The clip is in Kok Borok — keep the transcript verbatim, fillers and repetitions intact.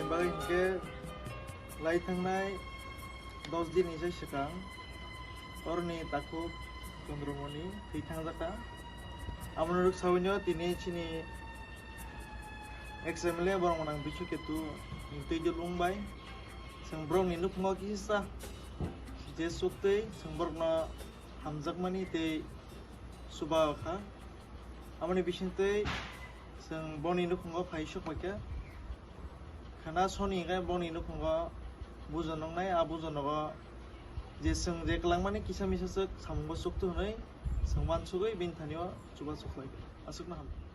Bagwi hinkhe lai thangnai dos din ni sai swkang oroni takhuk Chandramoni thwi thangjakha. Amoni rwk sawino tini chini ex M L A borok nang Bishu Ketu ni twi dul wng bai. Chwng borokni nukhungo kisa je suktwi chwng borokno hamjakmani tei chuba kha. Aboni bisingtwi chwng boni nukhungo phai sok paikha. Khana soni hwnkhe boni nukhungo bujo nuknai, a bujo nogo je chwng je kwlangmani kisa misa swk samungo chuktu hwnwi chwng uansugwi bini thanio chuba sok lai. Aswkno hambai.